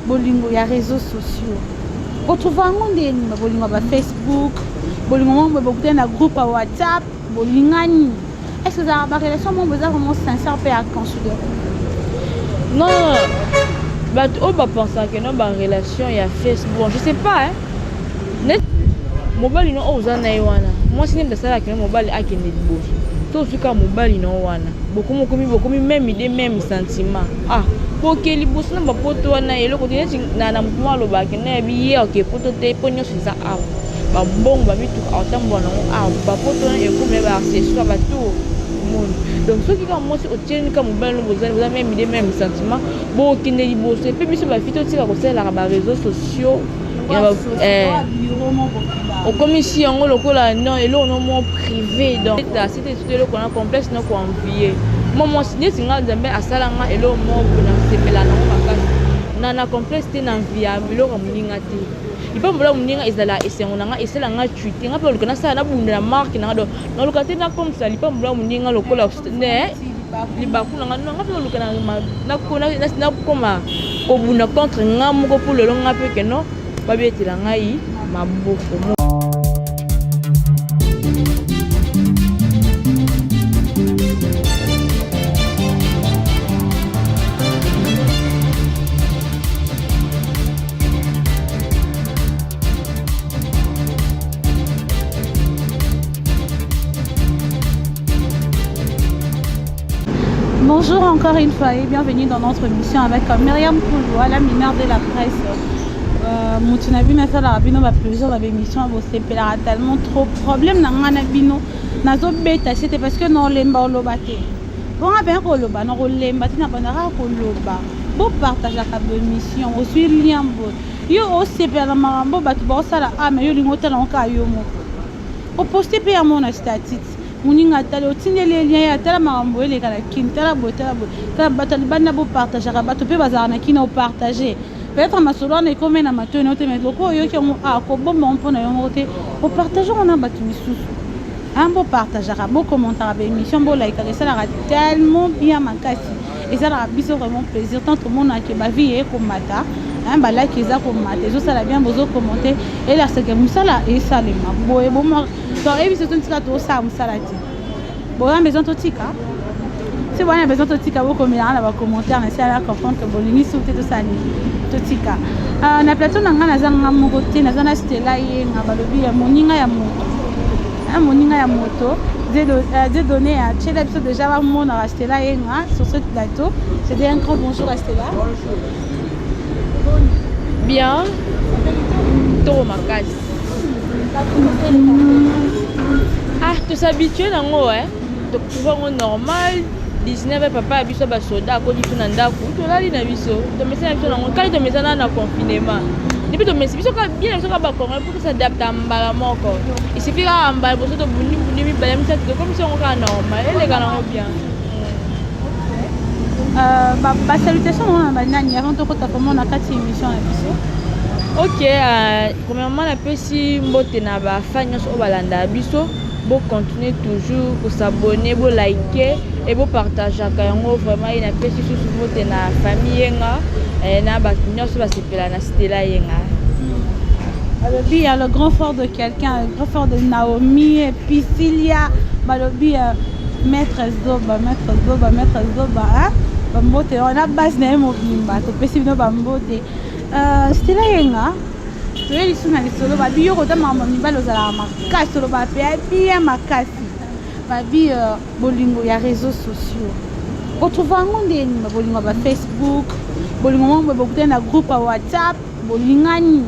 Bolingo ya réseaux sociaux, otrouva yango ndeni? Bolingo ya bafacebook, bolingo moko boye bokutani na groupe ya WhatsApp, bolingani, est ce que ezalaka barelation moko boza vraiment sincère mpe ya considéré? Non, bato oyo bapensaka no barelation ya Facebook, je sais pas, hein? Net mobali no oyo oza na ye wana, mwasi nde asalaka no mobali akende liboso to ozwi kaka mobali na yo wana, bokomi okomi bokomi même idée, même sentiment. Ah, boke liboso na bapoto wana, eloko te. Neti na motu moko alobaki nayebi ye, oke poto te, mpo nyonso eza awa, bambongo, bamituka, aotambola nango awa. Bapoto wana ekomi na baaccessoire, batour omoni. Donc soki kaka mwasi otieli kaka mobali no, bozali boza même idée, même sentiment, bokende liboso. Epe biso bafi totika kosalelaka baréseaux sociaux. Okomisi yango lokola non, eloko no mo privé. Donc c'était surtout eloko na complexe na koenvie mo mwasi. Neti nga, Nzambe asala nga eloko moko boye, nasepela nango makasi na complexe te, na envie ya biloko ya moninga te. Lipambola moninga ezala esengo na nga, esala nga tui te. Nga mpe oluka nasala, nabunda na marke na nga. Donc naluka te nakomisa lipambola moninga lokola ne libaku na nga. Nga mpe naluka nakoma kobunda contre nga moko mpo lelo nga mpe keno babetela ngai maboko. Bonjour encore une fois et bienvenue dans notre émission avec Myriam Kouloua, la mineure de la presse. Motu na bino asalaka bino baplaisir na baémission, bosepelaka tellement trop. Problème na ngai na bino, nazobeta se te parce que naolemba oloba te, mponga mpenza koloba nakolemba te, na bandaka koloba. Bopartageaka baémission, ozwi lien boye, yo osepela na makambo bato baosala. A mais yo olingi otala yango kaka yo moko, oposte mpe yango na statut, moninga atali, otindeli ye lien, ye atala makambo eleka na Kini. Tala boye, tala boye, tala bato ya libanda, bopartageaka. Bato mpe bazalaka na Kini, opartage. Peut-être masolo wana ekomi na matoi na yo te, mais lokola oyoki yango, a kobomba yango mpona yo moko te, opartage yango na bato misusu. Bopartageaka, bocommentaka baémission, bolikaka, esalaka tellement bien makasi, esalaka biso vraiment plaisir. Tant tomonaka bavie ekomata, balaki eza komata, ezosala bien. Bozocommenter, elakisaka mosala esalema boye. Donc eyebi biso totika, tosala mosala te. Boza besoin totika, si bwana besoin totika, bokomelanga na bacommentaire na esala comprendre que bolingi su te tosala nini, totika. Na plateau na ngai, naza nga moko te, naza na Stela Yenga. Balobi ya moninga ya moto, moninga ya moto Dieudonné atiela biso déjà. Bamonaka Stela Yenga sur ce plateau. Je dis un grand bonjour à Stella. Bonjour. Bien, toko makasi. Ah, tos'habitue nango, totrouve yango normal. 19, papa ya biso basoda akoti biso na ndako, tolali na biso, tomesana biso nango kali, tomesana na confinement depuis tomesi biso bien na biso kaka bacongolais mpo tos'adapta mbala moko. Il suffit kaka mbala liboso tobundi bundi, mibale, misato, tokomisi yango kaka normal, eleka nango bien. Basalutation nango na banani avant tokota vraiment na kati ya émission na biso? Ok, premièrement napesi mbote na bafan nyonso oyo balandaka biso. Bocontinue toujours kos'abonner, bolike e bopartageaka yango vraiment. Ye napesi susu mbote na famille Yenga, na bato nyonso basepela na Stela Yenga. Balobi ya le grand frère de quelqu'un, le grand frère de Naomi et Pisilia. Balobi maître Zoba, maître Zoba, maître Zoba, hein? Bambote wana base na ye mobimba, topesi bino bambote. Stela Yenga, toye lisusu na lisolo. Babi yo kota makambo mibali ozalaka makasi, oloba mpe ya bien makasi. Babi bolingo ya réseaux sociaux, otrouva yango ndeni? Bolingo ya bafacebook, bolingo moko boye bokutani na groupe ya WhatsApp, bolingani,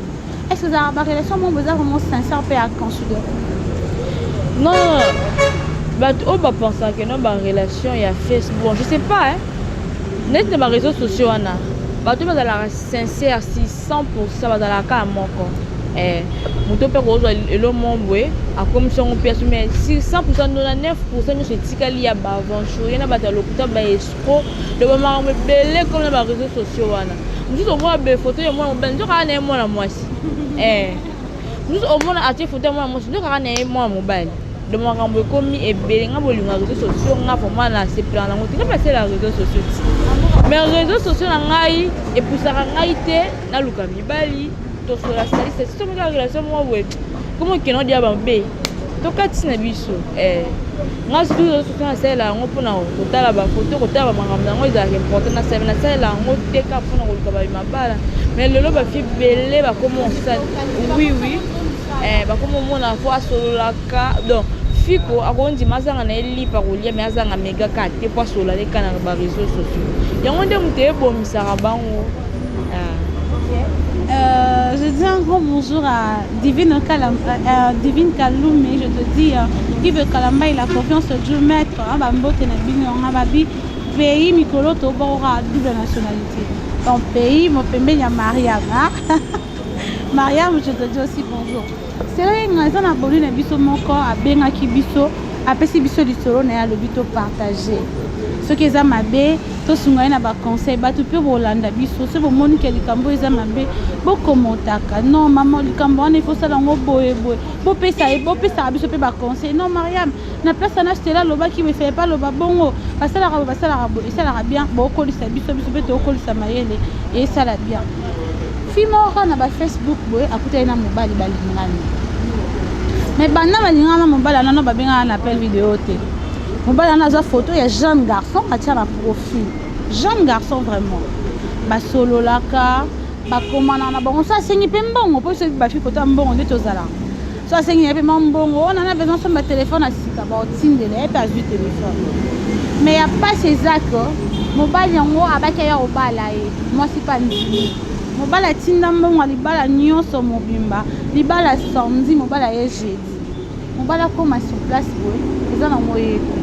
est ce que ezalaka barelation moko boza vraiment sincère mpe ya considéré? Non, bato oyo bapensaka no barelation ya Facebook, je sais pas, hein? Neti na baréseaux sociaux wana, bato oyo bazalaka sincère si 100, bazalaka kaka moko. Moto mpe kozwa elo moko boye, akomisi yango mpe, mais si 100, 99 nyonso etikali ya baaventurier na bato ya lokuta, baescroc. Donc bamakambo ebele comme na baréseaux sociaux wana. Mosusu omona be photo ya mwana mobali, nzoka na ye mwana mwasi. Mosusu omona atie photo ya mwana mwasi, nzoka na ye mwana mobali. Donc makambo ekomi ebele. Nga bolingo ya réseaux sociaux, nga vraiment nasepelaka nango te. Nga mpe asala réseaux sociaux ti. Mais réseaux sociaux na ngai epusaka ngai te naluka mibali tosola salisa soki tomeka relation moko boye komo okende odia mabe tokatisi na biso eh. Ngai surtout réseaux sociaux nasalela yango mpona kotala bafoto, kotala bamakambo na yango ezalaka important nasalela, nasalela yango te kaka mpona koluka mabala. Mais lelo bafi ebele bakoma osala oui oui eh, bakoma omona fo asololaka donc fiko akondima azanga na ye lipa kolia me azanga mega kaka te mpo asolola ne kaka na bareseau sociaux yango nde moto ebomisaka bango. Ah. Je dis un grand bonjour à Divine, Kalam, Divine Kaloum, je te dis, Yves Kalamba, il a confiance du maître, hein, Bambote na bino, hein, babi, pays mikolo tobora double nationalité. Ton pays, mon pembeni ya Mariam, hein. Mariam, je te dis aussi bonjour. C'est vrai, eza na boni na biso moko abengaki biso, apesi biso lisolo na ye, alobi to partager. Soki eza mabe, tosunga ye na baconseil. Bato mpe bolanda biso, soki bomoni ke likambo eza mabe, bokomotaka non mama, likambo wana ifo osala yango boye boye, bopesa ye, bopesaka biso mpe baconseil. Non Mariam, na place wana Stela alobaki boye, fallait pas loba bongo, basalaka boye, basalaka boye, esalaka bien. Bokolisa biso, biso mpe tokolisa mayele, esala bien. Fille moko na bafacebook boye akutani na mobali, balingani, mais banda balingana na mobali wana, babengaka na appel vidéo te. Mobali wana aza photo ya jeune garçon atia na profil, jeune garçon vraiment. Basololaka, bakomana na bango. So asengi mpe mbongo, mpo biso bafi kota mbongo nde tozalaka. So asengi ye mpe mwa mbongo wana na besoin somba telefone ya sika, baotindela ye mpe azwi telefone. Mais ya mpasi eza ke mobali yango abaki aya kobala ye, mwasi mpe andimi. Mobali atinda mbongo ya libala nyonso mobimba, libala samedi, mobali aye jeudi. Mobali akóma sur place boye, eza nango ye te.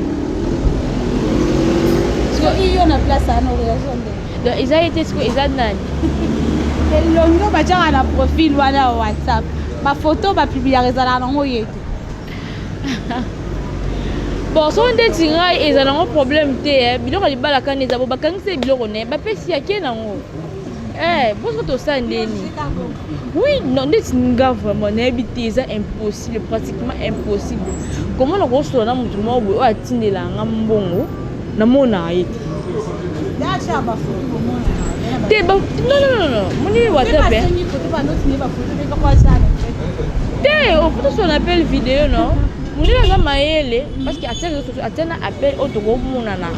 Soki yo na place wana, oréagir ndenge? Donc eza ye te, sikoyo eza nani? Elongi oyo batiaka na profil wana ya WhatsApp, bafoto bapubliaka, ezalaka nango ye te. Bon, soki ndeti ngai, eza nango problème te eh. Biloko ya libala kani eza bo bakangisi ye biloko na ye, bapesi ake nango eh, boso tosala ndeni. Oui, non, ndeti nga vraiment nayebi te, eza impossible, pratiquement impossible. Comment nakosola na motu moko boye oyo atindela nga mbongo, namonaka ye te? Te, non, non, non, non, moni WhatsApp eh. Te, ofuta son appel vidéo, non, mondele aza mayele parce que atia réseaux sociaux, atia na appel oyo tokomonana.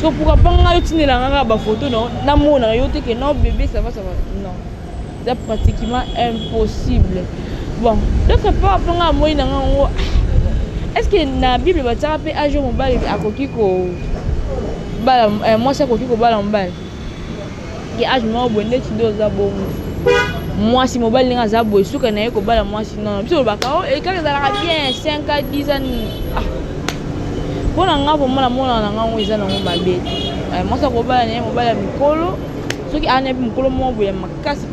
So pourquoi pas ngai otindela nga kaka bafoto, non, namonaka yo te ke non bébé, ça va, ça va, non, eza pratiquement impossible. Bon, d'autre part mpo nga amoi na nga yango, est ce que na Bible batiaka mpe age oyo mobali akoki kobala, mwasi akoki kobala mobali ke age moko boye? Ndeti nde oza bongo mwasi, mobali ndenge aza boye, suka na ye kobala mwasi, non. Biso olobaka o kaka ezalaka bien 5 à 10 ans. Ah, mpo na nga vraiment, namona na nga ngo eza nango mabe te. Mwasi akobala na ye mobali ya mikolo, soki aa na ye mpe mokolo moko boye ya makasi.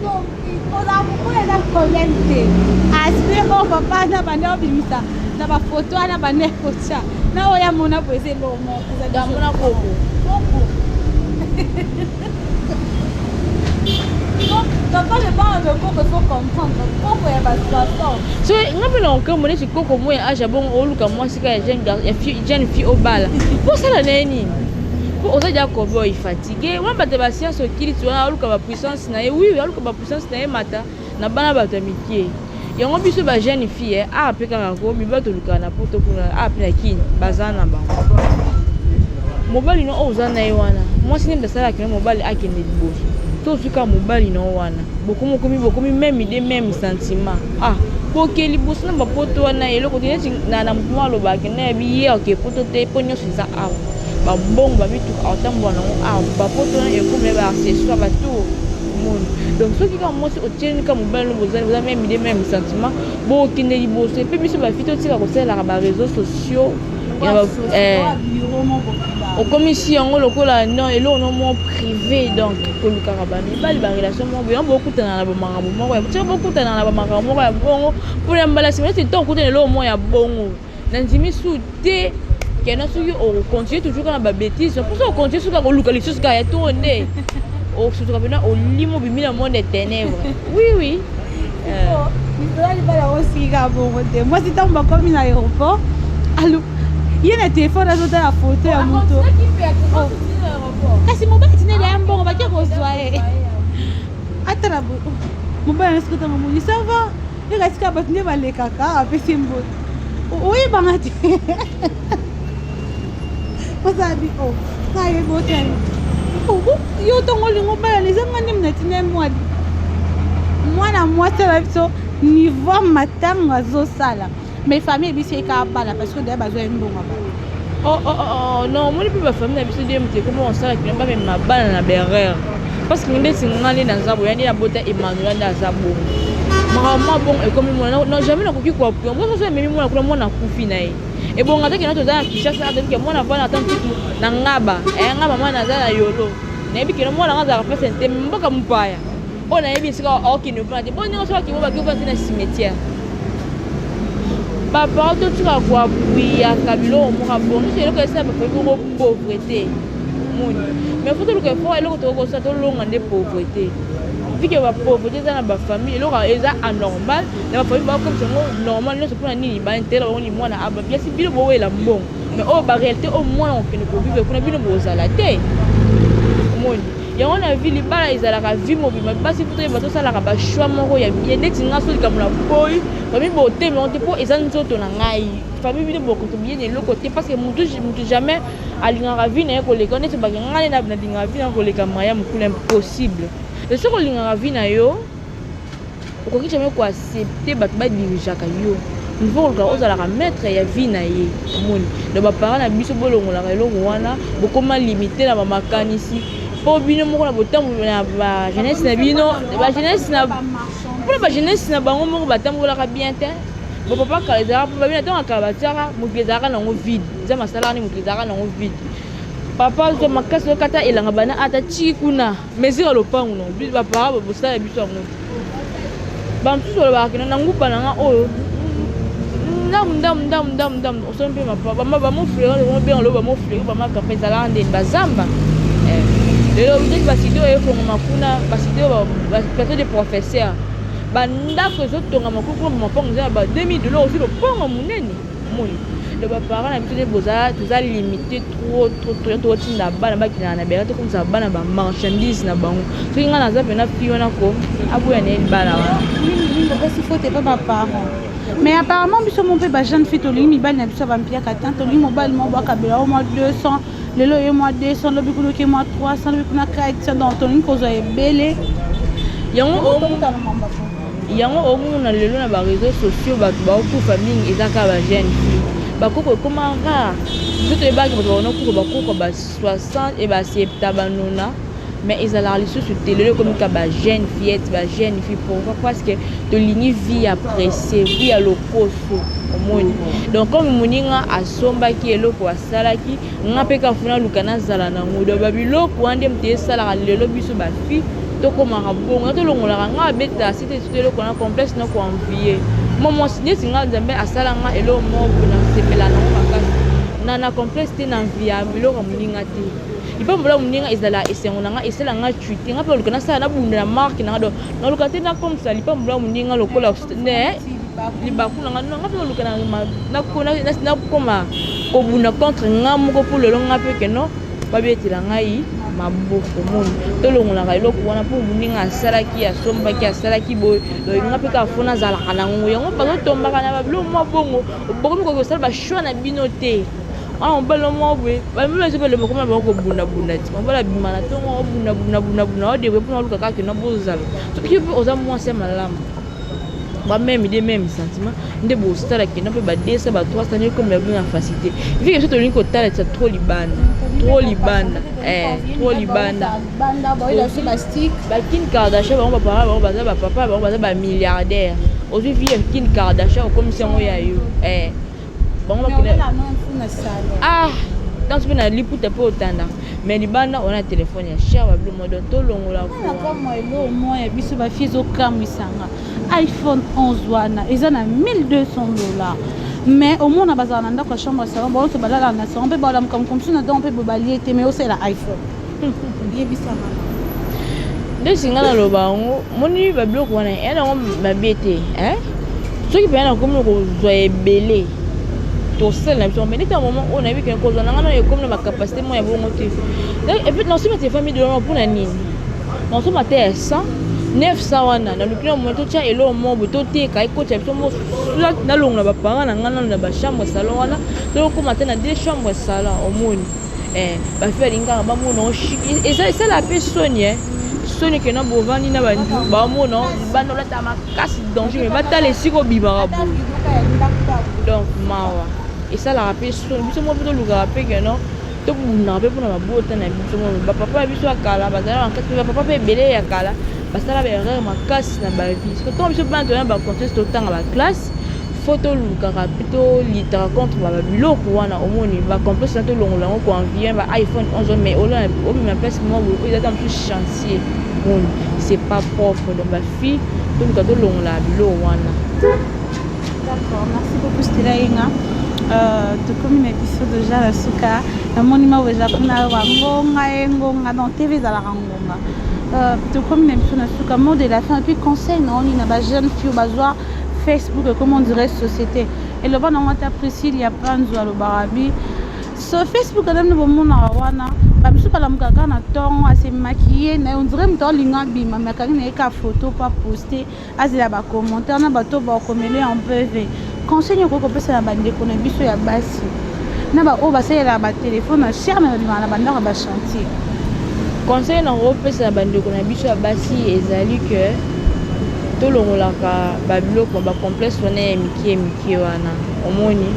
Kozala mokolo eza problème te. Aspect oyo papa na banda obimisa na bafoto wana, banda ekotya na oyo amona boye, eza eloko moko. Amona koko. Koko. Donc quand je parle de koko, il faut comprendre koko ya ba 60. So nga mpe na okambo neti koko mo ya age ya bongo, oluka mwasi kaka ya jeune gar ya fille, jeune fille, obala mpo osala na ye nini? Mpo oza dia cowboy fatigue wana, bato ya bascience okiliti wana, aluka bapuissance na ye, oui, aluka bapuissance na ye mata na bana bato ya mike yango. Biso ba jeune fille awa mpe kaka ko mibali tolukaka na poto kuna, awa mpe na Kini baza na bango. Mobali no oyo oza na ye wana, mwasi nde moto asalaka na mobali akende liboso. So ozwi kaka mobali na yo wana, bokomi okomi bokomi même idée, même sentiment, ah, boke liboso na bapoto wana. Eloko te neti na motu moko alobaka nayebi ye oke poto te, mpo nyonso eza awa, bambongo, bamituka, aotambola nango awa. Bapoto wana ekomi na baaccessoire, batour omoni. Donc soki kaka mwasi otieli kaka mobali no, bozali boza même idée, même sentiment, bokende liboso. Epe biso bafi totika kosalelaka baréseaux sociaux, okomisi yango lokola non eloko no moko privé. Donc kolukaka bamibali, barelation moko boye, bokutana na bamakambo moko ya tika, bokutana na bamakambo moko ya bongo mpona mbala nsima. Neti ntango okutana eloko moko ya bongo, nandimi su te kena. Soki okontinue toujours kaka na babêtises, mposo okontinue soki akoluka lisusu kaka ya to nde osutuka mpena olimo, obimi na monde ya ténèbre, oui. Lisolo libala osika bongo te. Mwasi ntango bakomi na aéroport, ye na telefone azotala foto ya moto. Kasi mobali tineli ya mbongo bake kozwa ye. Atala boye. Mobali na soki ntango moni ça va. Eka sika bato nde balekaka apesi mbote. Oyebanga te. Ozabi o. Nayebi otali. Yo ntongo olingo obalana eza nga nde natinda ye mwadi. Mwana mwasi ala biso niveau matanga azosala. Mais famille ebisi ye kaka bala parce que d'ailleurs bazwa ye mbongo ya bato. Oh, oh, oh, oh, non, omoni mpe bafamille na biso nde moto ekoma kosala kino bamema bana na berere parce que ndeti nga nde naza boye nde nabota Emmanuel nde aza bongo makambo mwa bongo ekomi mwana non jamais nakoki koapuya mpo soso ememi mwana kuna mwana akufi na ye ebonga te kena toza na Kinshasa aza ke mwana vana ata mosusu na ngaba eh, ngaba mwana aza na yolo nayebi kena mwana nga azalaka face te mboka mopaya oyo nayebi esika okende ofanda te bo ndenge soki akende bake ofanda te na cimetière. Baparent totika koapuyaka biloko moko bongo nyonso eloko esala bafami moko pauvreté omoni mais fo toluka efo eloko tokoki kosala tolonga nde pauvreté vu que bapauvreté eza na bafamille eloko eza anormal na bafamille bakomisa yango normal nyonso mpona nini baintérêt bango nini mwana ababiasi bino bowela mbongo mais oyo baréalité oyo mwana kokende kovivre kuna bino bozala te omoni. Yango na vie libala ezalaka vie mobimba basi faut toyeba tosalaka ba choix moko ya bien neti nga so likambo na boyi famille botema yango te mpo eza nzoto na ngai famille bino bokotobiye na eloko te parce que mutu mutu jamais alingaka vie na ye koleka neti bake ngai nde nalingaka vie na koleka Maya Mukulu impossible et soki olingaka vie na yo Okoki jamais ko accepter batu ba dirigeaka yo. Il faut koluka ozalaka maitre ya vie na ye. Omoni? Donc ba parents na biso bolongolaka eloko wana, bokoma limite na ba makanisi po bino moko na botambola na ba jeunesse na bino, ba jeunesse na pona ba jeunesse na bango moko batambolaka bien te. Ba papa kala ezalaka po ba bino tango ya kala batiaka mokili ezalaka nango vide. Nzambe asalaka nde mokili ezalaka nango vide. Papa zwa makasi okata elanga bana ata ti kuna. Mesure ya lopango na biso ba parents bosala biso yango te. Ba mosusu balobaka kena na nguba na nga oyo ndamu ndamu ndamu ndamu ndamu osombi mpe mapa bama bamofleur obenga lobi bamofleur bamakafa ezalaka ndeni bazamba eh. Lelo ndeti basite oyo efongama kuna basite oyo baplateau de professeur bandako ezotongama kuna mapango eza na ba 2000 dollars ozwi lopango monene. Omoni? Donc ba parents na biso nde boza toza limite trop trop trop totinda bana bakendaka na berger tokomisa bana ba marchandise na bango. Soki ngai naza pena fille wana ko aboya na ye libala wana. Mingi mingi opesi faute epa ba parents. Mais apparemment biso mo mpe ba jeune fille tolingi mibali na biso ya bampiaka te tolingi mobali moko akabela yo mwa 200 lelo oye mwa 200 lobi kuna oke mwa 300 lobi kuna 400 donc tolingi kozwa ebele yango Yango omona lelo na ba reseaux sociaux batu baokufa mingi eza kaka ba jeune fille bakoko ekoma rare biso toyebaki bato bakona kufa bakoko ba 60 et ba 70 ba nona mais ezalaka lisusu te lelo ekomi kaka ba jeune fillette ba jeune fille pourquoi parce que tolingi vie ya presse vie ya lokoso omoni donc comme moninga asombaki eloko asalaki nga mpe kaka funa luka nazala nango donc babiloko wana nde moto esalaka lelo biso ba fille tokomaka bongo na tolongolaka nga abetaka site soki eloko na complexe na koenvie mwa mwasi neti nga nzambe asala nga eloko moko boye nasepela nango makasi na na complexe te na envie ya biloko ya moninga te lipambola moninga ezala esengo na nga esala nga cuite nga mpe oluka nasala nabunda na marke na nga donc naluka te nakomisa lipambola moninga lokola ne libaku na nga nga mpe oluka nakoma kobunda contre nga moko mpo lelo nga mpe keno babetela ngai maboko moni tolongolaka eloko wana mpo moninga asalaki asombaki asalaki boye nga mpe kaka fo nazalaka nango yango bazotombaka na babiloko mwa bongo bokomi koki kosala bachoix na bino te wana mobali moko boye bamibali so bele bakoma bango kobundabunda ti mobali abima na ntongo obundabundabundabunda odebwe mpona oluka kaka kino bozala soki mpe oza mwasi ya malamu ba meme idée meme sentiment nde bosala kenda mpe ba 200 ba 300 nde comme bino na facilité vu que biso tolingi kotalisa trop libanda trop libanda eh trop libanda ba Kim Kardashian bango ba parents bango baza ba papa bango baza ba milliardaire ozwi vie ya Kim Kardashian okomisi yango ya yo eh bango bakenda ah ntango mpe na liputa mpe otanda mais libanda wana telefone ya cher babilo mo donc tolongola nakamwa eloo mwa ya biso bafi ezokamwisanga iphone 11 wana eza na 1200 dollars mais omona bazala na ndako ya chambre ya salon banso balalaka na salon mpe balamuka mosusu na ntongo mpe bobalie te mais osalela iphone yebisanga ndesi ngai naloba yango moni babiloko wana eya nango mabe te soki mpenza nakomi kozwa ebele. Tosala na biso, mais neti ya moment oyo nayebi ke kozwa na ngai nano ekomi na bacapacité moko ya bongo te. Et puis nasomba telefone 1000 $ mpona nini? Nasomba te ya 100 900 wana, naluki na moyen totya eloko moko boye, toteka, ekotya biso mo, nalongola baparent na ngai nano na bachambre salon wana, tokóma te na deux chambre salon. Omoni, bafille balingi kaka bamona o chic. Eza esala mpe soni, soni ke na bovandi na bamona bana olata makasi, danger, mais batala esika obimaka boye. Donc mawa, esalaka mpe soni. Biso moko mpe tolukaka mpe ke non, tobundaka mpe mpona mabota na biso. Bapapa na biso ya kala bazala makasi, mpe bapapa mpe ebele ya kala basala baerreur makasi na bavie. Soki ntongo biso bana toya bacontexte, totanga baclasse, faut tolukaka mpe tolitaka contre babiloko wana. Omoni, bacomplexe wana tolongola yango. Koenvier ba iPhone 11, mais obima place moko boye oyo eza ta mosusu chantier, moni c'est pas propre. Donc bafille, toluka tolongola biloko wana. D'accord, merci beaucoup Stella Yenga. Tokomi na biso déjà na suka. Namoni maweja kuna bangonga ye ngonga dans TV ezalaka ngonga. Tokomi na biso na suka. Mot de la fin et puis conseil na oni na bajeune fille bazwa Facebook, comme on dirait société eloba nango, ata Priscille ya Panzu alobaka bi so Facebook adamne bomonaka wana, bamisu balamukaka kaka na ntongo, ase maquille na ye, on dirait moto aolinga abima, me akangi na ye ka photo po aposte, azela bacommentaire na bato bakomele en PV. Conseil nini okoki kopesa na bandeko na biso ya basi na baoyo basalelaka batelefone na cher, me babimaka na bandako ya bachantier? Conseil na kopesa na bandeko na biso ya basi ezali ke tolongolaka babiloko, bacomplexe wana ya mike mike wana. Omoni,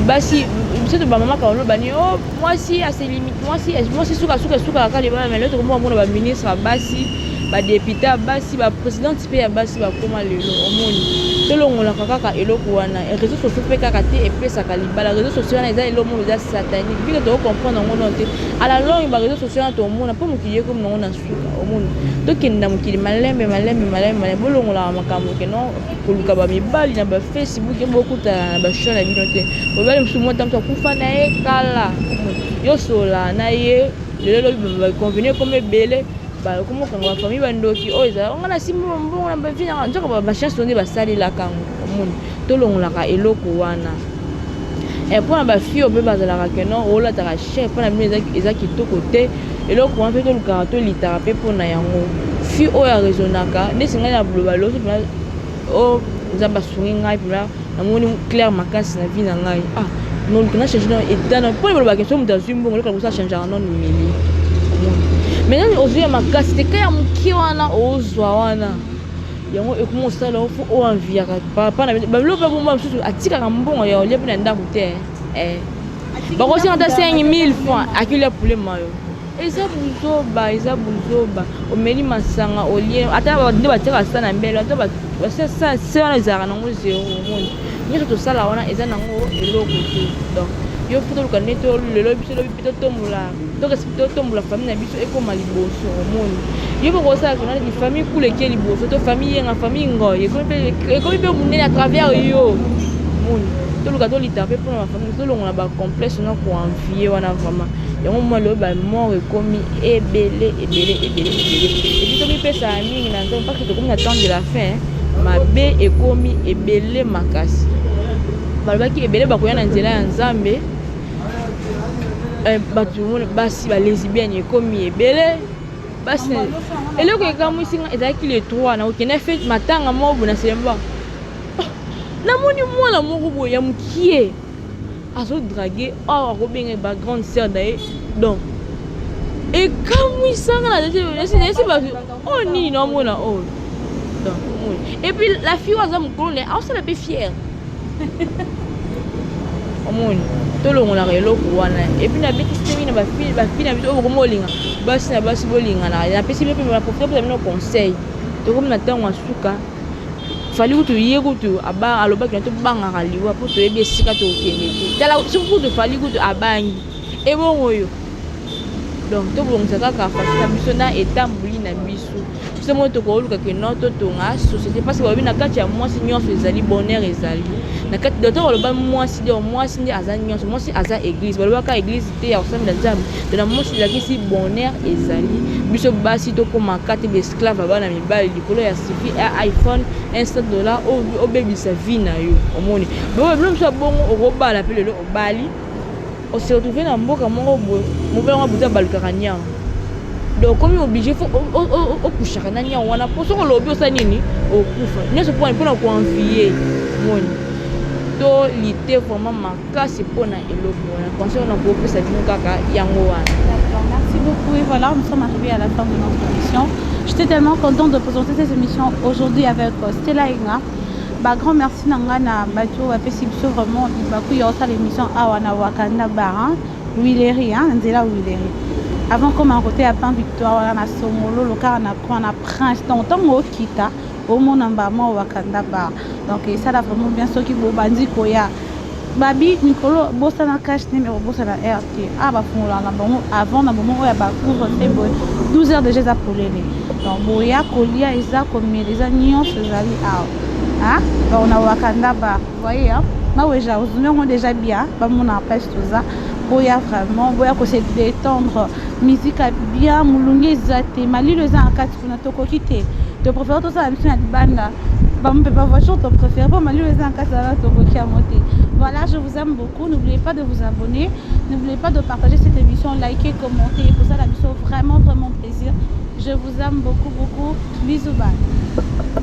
basi biso to bamama kaka oloba ni o mwasi ase limite, mwasi sukasuka esukaka kaka libala. Mais lelo tokomona mona baministre ya basi, badéputé ya basi, baprésidente mpe ya basi bakóma lelo. Omoni, tolongolaka kaka eloko wana. Réseau sociaux mpe kaka te epesaka libala. Réseau sociaux wana eza eloko moko eza satanique, bino tokocomprendre yango non te. À la longue, baréseau sociaux wana tomona mpo mokili ekomi nango na suka. Omoni, tokende na mokili malembe malembe malembe malembe. Bolongolaka makambo ke non, koluka bamibali na bafacebook, bokutana na bashow na bino te. Mobali mosusu mota mosu akufa na ye kala, yo sola na ye lelo, lobi baconvenir ekomi ebele, bakomokanga bafamille, bandoki oyo ezala onga na simba mbongo na bavie nanga, nzoka bachance nde basalelaka yango. Omoni, tolongolaka eloko wana. Mpona bafille oyo mpe bazalaka ke non, olataka cher, mpona bino eza kitoko te. Eloko wana mpe tolukaka, tolitaka mpe mpona yango. Fille oyo araisonnaka ndeti ngai na loba loso mpena o Nzambe asungi ngai mpena, namoni clair makasi na vie na ngai. Ah, noluka na change na état na mpona balobaka so moto azwi mbongo, eloko liboso achangeaka nano milieu. Mais nani ozwi ya makasi te, ka ya moke wana ozwa wana, yango ekoma osala faut oenviaka papa na babiloko mpe bomba mosusu atikaka mbongo ya olia mpe na ndako te. Bakosenga ata 5000 francs, akilia poulet mayo. Eza buzoba, eza buzoba. Omeli masanga, olie ata nde batiaka sa na mbele, ata se wana ezalaka nango zero. Omoni, nyonso tosala wana eza nango eloko te. Donc yo faut toluka nde lelo biso lobi mpe totombola, totombola famille na biso ekóma liboso. Omoni, yo mpe kosala kona neti famille kula eke liboso, to famille yenga, famille ngoi ekomi mpe monene à travers yo. Omoni, toluka tolita mpe mpona bafamille, tolongola bacomplexe na koenvie wana vraiment. Yango mwa lelo bamort ekomi ebele ebele ebele ebele. Et puis tomipesaka mingi na Nzambe, parce que tokomi na temps de la fin, mabe ekomi ebele makasi. Balobaki ebele bakoya na nzela ya Nzambe. Bato basi balesbienne ekomi ebele. Basi, eloko ekamwisi nga ezalaki le 3 na kokende fête matanga moko boye na Semba, namoni mwana moko boye ya mokie azodrague awa, akobenga bagrande sœur na ye. Donc ekamwisanga nayesi bato oyo nini naomona oyo. Donc omoni, et puis la fille oyo aza mokolo na ye, aosala mpe fière. Omoni, tolongolaka eloko wana. Et puis nabetisi te mingi na bafille na biso oyo bokoma olinga basi na basi, bolingana. Napesi bino mpe naprofite mpesa bino conseil. Tokomi na ntango ya suka. Fally kutu, ye kutu alobaki na tobangaka liwa mpo toyebi esika tokokende te. Tala, soki kutu Fally kutu abangi, ebongo oyo. Donc tobongisa kaka façon na biso na etamboli na biso. Biso moko tokoluka ke non, totonga société, parce que balobi na kati ya mwasi nyonso ezali bonheur, ezali. Na kati docteur aloba mwasi, donc mwasi nde aza nyonso, mwasi aza église. Balobaka église te ya kosambela Nzambe, to na mwasi elakisi bonheur ezali. Biso basi tokomaka te baesclave ya bana mibali likolo ya suffit ya iPhone 1 dollar, obebisa vie na yo. Omoni bilo biso ya bongo, okobala mpe lelo obali, ose retrouve na mboka moko boye, mobali yango abuti abalukaka nyama, donc okomi obligé faut okushaka na nyama wana, mpo soki olobi osala nini, okufa nyonso mpona koenvie. Moni to lite vraiment makasi mpona eloko wana. Conseil wana kopesa bino kaka yango wana. D'accord, merci beaucoup. Et voilà, nous sommes arrivés à la fin de notre émission. J'étais tellement contente de présenter cette émission aujourd'hui avec Stella Inga. Bah, grand merci nanga na bato bapesi biso vraiment libaku ya osala émission awa na Wakanda Bar, Huilerie, hein, nzela Huilerie. Avant comme à côté ya Pain Victoire wana na Songolo kaka na coin na Prince. Donc ntango okita, omona mbama Wakanda Bar. Donc esala vraiment bien soki bobandi koya. Babi mikolo bosana cache ne, mais bosana heure te. A bafungolaka na bango avant na bango oyo ya bacouvre-feu boye, 12 heures déjà eza polele. Donc boya kolia, eza komela, eza nyonso ezali awa. Donc na Wakanda Bar, voyez, hein? Maweja ozumi yango déjà bien, bamona place toza. Boya vraiment, boya kose détendre, musique ya bien, molungi eza te, malilo eza na kati kuna, tokoki te. Topréféré tosala biso na libanda, bamopepa voiture, topréféré mpo malilo eza na kati wana, tokoki yango te. Voilà, je vous aime beaucoup. N'oubliez pas de vous abonner, n'oubliez pas de partager cette émission, liker, commenter pour ça, la biso vraiment vraiment plaisir. Je vous aime beaucoup beaucoup. Bisous, bye.